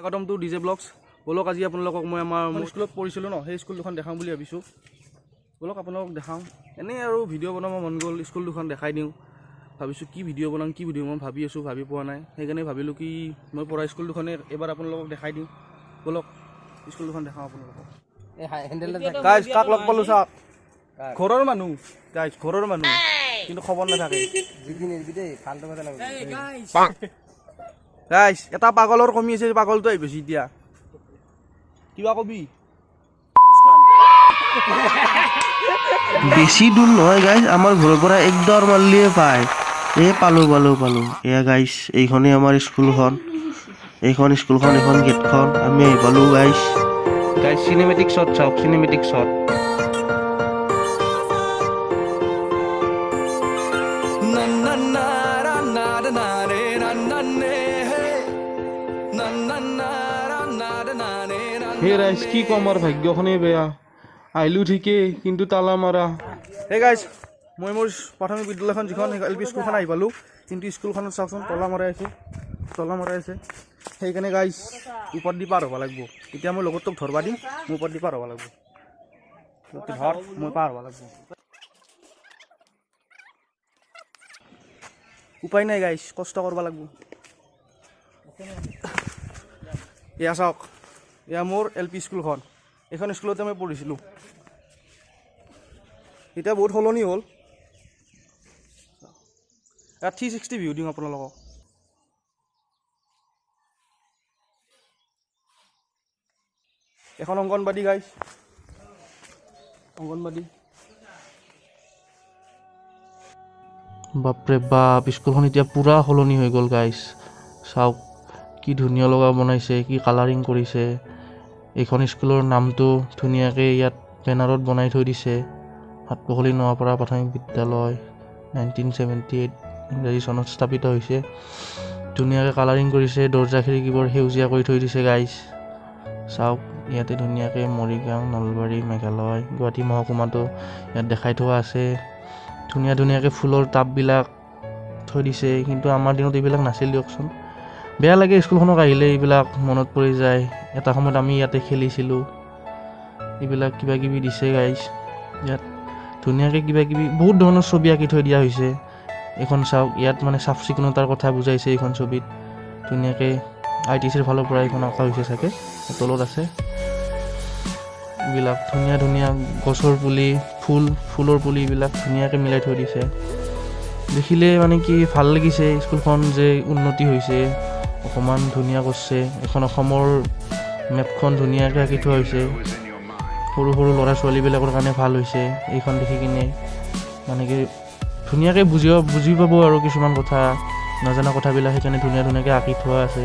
স্বাগতম two DJ blogs. ব'লক, আজি আপোনালোকক মই আমাৰ মোৰ স্কুলত পঢ়িছিলোঁ ন, সেই স্কুল দুখন দেখাম বুলি ভাবিছোঁ। ব'লক, আপোনালোকক দেখাওঁ। এনেই আৰু ভিডিঅ' বনাব মন গ'ল, স্কুল দুখন দেখাই দিওঁ। ভাবিছোঁ কি ভিডিঅ' বনাম, কি ভিডিঅ' বনাম ভাবি আছোঁ, ভাবি পোৱা নাই। সেইকাৰণে ভাবিলোঁ কি মই পঢ়া স্কুল দুখনে এবাৰ আপোনালোকক দেখাই দিওঁ। ব'লক, স্কুল দুখন দেখাওঁ আপোনালোকক। গাইজ, কাক লগ পালোঁ চাওক। ঘৰৰ মানুহ গাইজ, ঘৰৰ মানুহ, কিন্তু খবৰ নাথাকে। গাইজ, এটা পাগলৰ কমি আছে, পাগলটো আহি পাইছে এতিয়া। কিবা কবি? বেছি দূৰ নহয় গাইজ, আমাৰ ঘৰৰ পৰা এক দৌৰ মাৰিলেই পায়। এই পালোঁ, পালোঁ, পালোঁ। এয়া গাইজ, এইখনেই আমাৰ স্কুলখন। এইখন স্কুলখন, এইখন গেটখন। আমি আহি পালোঁ গাইজ। গাইজ, চিনেমেটিক শ্বট চাওক, চিনেমেটিক শ্বট। হে ৰাইজ, কি ক'ম আৰু, ভাগ্যখনেই বেয়া। আহিলোঁ ঠিকেই, কিন্তু তালা মাৰা। হে গাইজ, মই মোৰ প্ৰাথমিক বিদ্যালয়খন যিখন, এল পি স্কুলখন আহি পালোঁ। কিন্তু স্কুলখনত চাওকচোন, তলা মৰাই আছে, তলা মৰাই আছে। সেইকাৰণে গাইজ, ওপৰত দি পাৰ হ'ব লাগিব। এতিয়া মই লগৰটোক ধৰবা দিম, মোৰ ওপৰত দি পাৰ হ'ব লাগিব। তই ধৰ, মই পাৰ হ'ব লাগিব। উপায় নাই গাইজ, কষ্ট কৰিব লাগিব। এয়া চাওক, এয়া মোৰ এল পি স্কুলখন। এইখন স্কুলতে মই পঢ়িছিলোঁ। এতিয়া বহুত সলনি হ'ল। ইয়াত 360 ভিউ দিওঁ আপোনালোকক। এখন অংগনবাদী গাইজ, অংগনবাদী। বাপৰে বাপ, স্কুলখন এতিয়া পূৰা সলনি হৈ গ'ল গাইজ। চাওক, কি ধুনীয়া লগা বনাইছে, কি কালাৰিং কৰিছে। এইখন স্কুলৰ নামটো ধুনীয়াকৈ ইয়াত বেনাৰত বনাই থৈ দিছে। হাতপুখুৰী নোৱাপাৰা প্ৰাথমিক বিদ্যালয় 1978 ইংৰাজী চনত স্থাপিত হৈছে। ধুনীয়াকৈ কালাৰিং কৰিছে, দৰ্জা খিৰিকীবোৰ সেউজীয়া কৰি থৈ দিছে গাইজ। চাওক, ইয়াতে ধুনীয়াকৈ মৰিগাঁও, নলবাৰী, মেঘালয়, গুৱাহাটী মহকুমাটো ইয়াত দেখাই থোৱা আছে। ধুনীয়া ধুনীয়াকৈ ফুলৰ টাববিলাক থৈ দিছে। কিন্তু আমাৰ দিনত এইবিলাক নাছিল দিয়কচোন। বেয়া লাগে স্কুলখনক আহিলে, এইবিলাক মনত পৰি যায়। এটা সময়ত আমি ইয়াতে খেলিছিলোঁ। এইবিলাক কিবা কিবি দিছে গাইজ। ইয়াত ধুনীয়াকৈ কিবা কিবি বহুত ধৰণৰ ছবি আঁকি থৈ দিয়া হৈছে। এইখন চাওক, ইয়াত মানে চাফ চিকুণতাৰ কথা বুজাইছে এইখন ছবিত ধুনীয়াকৈ। আই টি চিৰ ফালৰ পৰা এইখন আঁকা হৈছে চাগে, তলত আছে এইবিলাক ধুনীয়া ধুনীয়া গছৰ পুলি, ফুল, ফুলৰ পুলি, এইবিলাক ধুনীয়াকৈ মিলাই থৈ দিছে। দেখিলে মানে কি ভাল লাগিছে, স্কুলখন যে উন্নতি হৈছে অকণমান, ধুনীয়া কৰিছে। এখন অসমৰ মেপখন ধুনীয়াকৈ আঁকি থোৱা হৈছে। সৰু সৰু ল'ৰা ছোৱালীবিলাকৰ কাৰণে ভাল হৈছে। এইখন দেখি কিনে মানে কি ধুনীয়াকৈ বুজি পাব আৰু কিছুমান কথা, নজনা কথাবিলাক, সেইকাৰণে ধুনীয়া ধুনীয়াকৈ আঁকি থোৱা আছে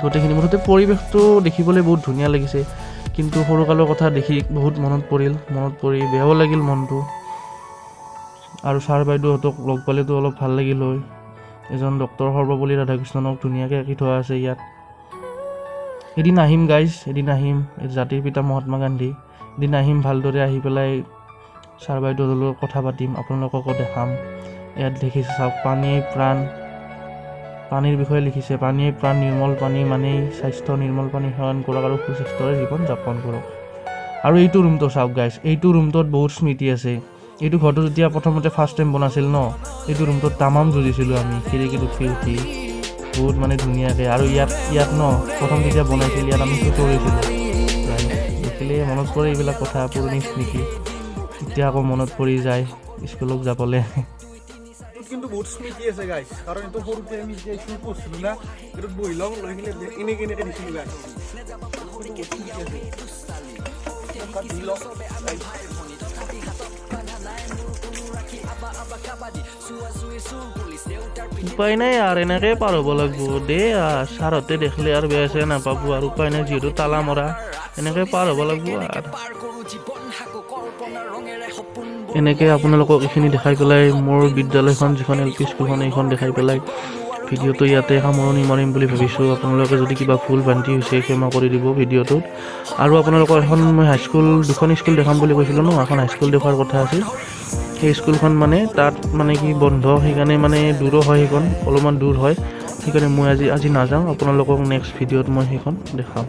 গোটেইখিনি। মুঠতে পৰিৱেশটো দেখিবলৈ বহুত ধুনীয়া লাগিছে। কিন্তু সৰুকালৰ কথা দেখি বহুত মনত পৰিল, মনত পৰি বেয়াও লাগিল মনটো। আৰু ছাৰ বাইদেউহঁতক লগ পালেতো অলপ ভাল লাগিল হয়। এজন ডক্টৰ সৰ্বপল্লী ৰাধাকৃষ্ণনক ধুনীয়াকৈ আঁকি থোৱা আছে ইয়াত। এদিন আহিম গাইজ, এদিন আহিম। জাতিৰ পিতা মহাত্মা গান্ধী, এদিন আহিম ভালদৰে, আহি পেলাই ছাৰ বাইদেউহঁতৰ লগত কথা পাতিম, আপোনালোককো দেখাম। ইয়াত দেখিছে চাওক, পানীয়েই প্ৰাণ, পানীৰ বিষয়ে লিখিছে। পানীয়েই প্ৰাণ, নিৰ্মল পানী মানেই স্বাস্থ্য। নিৰ্মল পানী সেৱন কৰক আৰু সুস্বাস্থ্যৰে জীৱন যাপন কৰক। আৰু এইটো ৰুমটো চাওক গাইজ, এইটো ৰুমটোত বহুত স্মৃতি আছে। এইটো ঘৰটো যেতিয়া প্ৰথমতে ফাৰ্ষ্ট টাইম বনাইছিল ন, এইটো ৰুমটোত তামাম যুঁজিছিলোঁ আমি, খিৰিকীত উঠি উঠি বহুত মানে ধুনীয়াকৈ। আৰু ইয়াত ন, প্ৰথম যেতিয়া বনাইছিল, ইয়াত আমি চুঁচৰিছিলোঁ। দেখিলে মনত পৰে এইবিলাক কথা, পুৰণি স্মৃতি। এতিয়া আকৌ মনত পৰি যায় স্কুলত যাবলৈ। কিন্তু বহুত স্মৃতি আছে গাইজ, কাৰণ এইটো সৰুতে আমি যেতিয়া স্কুল পঢ়িছিলোঁ না, এইটোত বহি লওঁ, লৈ কিনে এনেকৈ এনেকৈ দিছিলোঁ গাইজ। বহুত স্মৃতি আছে। ধুই লওঁ গাইজ। উপায় নাই আৰু, এনেকৈ পাৰ হ'ব লাগিব দেই। ছাৰহঁতে দেখিলে আৰু বেয়া চেয়া নাপাব আৰু, উপায় নাই, যিহেতু তালা মৰা, এনেকৈ পাৰ হ'ব লাগিব আৰু। এনেকৈ আপোনালোকক এইখিনি দেখাই পেলাই, মোৰ বিদ্যালয়খন যিখন এল পি স্কুলখন, এইখন দেখাই পেলাই ভিডিঅ'টো ইয়াতে সামৰণি মাৰিম বুলি ভাবিছোঁ। আপোনালোকে যদি কিবা ভুল ভ্ৰান্তি হৈছে, ক্ষমা কৰি দিব ভিডিঅ'টোত। আৰু আপোনালোকৰ এখন মই হাইস্কুল, দুখন স্কুল দেখাম বুলি কৈছিলোঁ ন, এখন হাইস্কুল দেখুৱাৰ কথা আছিল। সেই স্কুলখন মানে তাত মানে কি বন্ধ, সেইকাৰণে মানে দূৰো হয়, সেইখন অলপমান দূৰ হয়। সেইকাৰণে মই আজি আজি নাযাওঁ। আপোনালোকক নেক্সট ভিডিঅ'ত মই সেইখন দেখাম।